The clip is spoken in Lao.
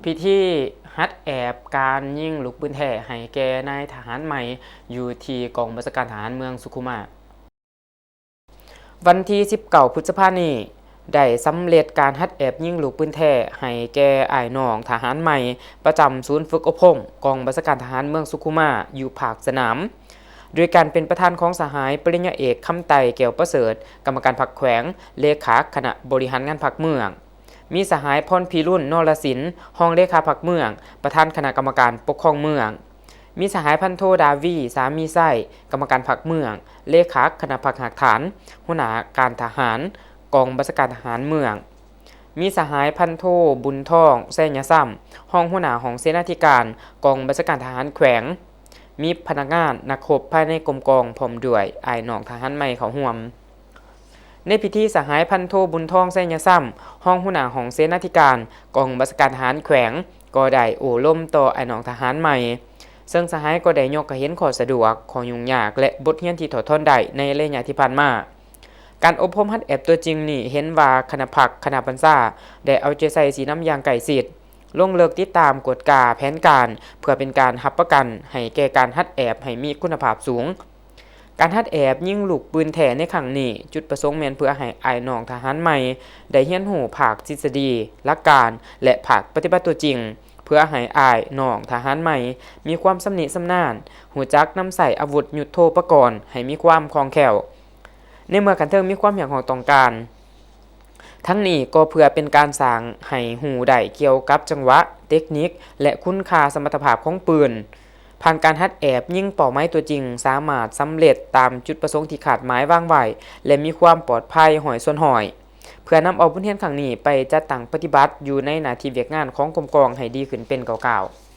ພິທີຫັດແອບການຍິງລູກປືນແທ້ໃຫ້ແກ່ນາຍທະຫານໃໝ່ ຢູ່ທີ່ກອງບັນຊາການທະຫານເມືອງສຸຂຸມາ. ວັນທີສິບເກົ້າ ພຶດສະພານີ້ ໄດ້ສຳເລັດການຫັດແອບຍິງລູກປືນແທ້ໃຫ້ແກ່ອ້າຍນ້ອງທະຫານໃໝ່ ປະຈຳສູນຝຶກອົບຮົມກອງບັນຊາການທະຫານເມືອງສຸຂຸມາ ຢູ່ພາກສະໜາມ ໂດຍການເປັນປະທານຂອງສະຫາຍປະລິນຍາເອກ ຄຳໄຕ ແກ້ວປະເສີດ ກຳມະການພັກແຂວງ, ເລຂາຄະນະບໍລິຫານງານພັກເມືອງ, ມີສະຫາຍ ພອນພີລຸນ ນໍລະສິນ ຮອງເລຂາພັກເມືອງ, ປະທານຄະນະກຳມະການປົກຄອງເມືອງ, ມີສະຫາຍ ພັນໂທ ດາວີ ສາມີໄຊ ກຳມະການພັກເມືອງ, ເລຂາຄະນະພັກຮາກຖານ, ຫົວໜ້າການທະຫານ ກອງບັນຊາການທະຫານເມືອງ, ມີສະຫາຍ ພັນໂທ ບຸນທອງ ໄຊຍະຊຳ ຮອງຫົວໜ້າຫ້ອງເສນາທິການ ກອງບັນຊາການທະຫານແຂວງ, ມີພະນັກງານ ນັກຮົບພາຍໃນກົມກອງ ພ້ອມດ້ວຍອ້າຍນ້ອງທະຫານໃໝ່ເຂົ້າຮ່ວມ. ໃນພິທີ ສະຫາຍ ພັນໂທ ບຸນທອງ ໄຊຍະຊຳ ຮອງຫົວໜ້າຫ້ອງເສນາທິການ ກອງບັນຊາການທະຫານແຂວງ ກໍໄດ້ໂອ້ລົມຕໍ່ອ້າຍນ້ອງທະຫານໃໝ່, ເຊິ່ງສະຫາຍກໍໄດ້ຍົກໃຫ້ເຫັນຂໍ້ສະດວກ, ຂໍ້ຫຍຸ້ງຍາກ ແລະ ບົດຮຽນທີ່ຖອດຖອນໄດ້ໃນໄລຍະທີ່ຜ່ານມາ. ການອົບຮົມຫັດແອບຕົວຈິງນີ້ ເຫັນວ່າຄະນະພັກ, ຄະນະບັນຊາ ໄດ້ເອົາໃຈໃສ່ຊີ້ນຳຢ່າງໃກ້ຊິດ, ລົງເລິກຕິດຕາມກວດກາແຜນການ ເພື່ອເປັນການຮັບປະກັນໃຫ້ແກ່ການຫັດແອບໃຫ້ມີຄຸນນະພາບສູງ. ການຫັດແອບຍິງລູກປືນແທ້ໃນຄັ້ງນີ້ ຈຸດປະສົງແມ່ນເພື່ອໃຫ້ອ້າຍນ້ອງທະຫານໃໝ່ໄດ້ຮຽນຮູ້ພາກທິດສະດີ, ຫຼັກການ ແລະ ພາກປະຕິບັດຕົວຈິງ, ເພື່ອໃຫ້ອ້າຍນ້ອງທະຫານໃໝ່ມີຄວາມຊຳນິຊຳນານ, ຮູ້ຈັກນຳໃຊ້ອາວຸດຍຸດໂທປະກອນໃຫ້ມີຄວາມຄ່ອງແຄ້ວ ໃນເມື່ອຂັ້ນເທິງມີຄວາມຮຽກຮ້ອງຕ້ອງການ. ທັງນີ້ກໍເພື່ອເປັນການສ້າງໃຫ້ຮູ້ໄດ້ກ່ຽວກັບຈັງຫວະ, ເຕັກນິກ ແລະ ຄຸນຄ່າສະມັດຕະພາບຂອງປືນ. ຜ່ານການຫັດແອບຍິງເປົ້າໝາຍຕົວຈິງ ສາມາດສຳເລັດຕາມຈຸດປະສົງທີ່ຄາດໝາຍວາງໄວ້ ແລະ ມີຄວາມປອດໄພຮ້ອຍສ່ວນຮ້ອຍ. ເພື່ອນຳເອົາບົດຮຽນຄັ້ງນີ້ໄປຈັດຕັ້ງປະຕິບັດຢູ່ໃນໜ້າທີ່ວຽກງານຂອງກົມກອງໃຫ້ດີຂຶ້ນເປັນກ້າວໆ.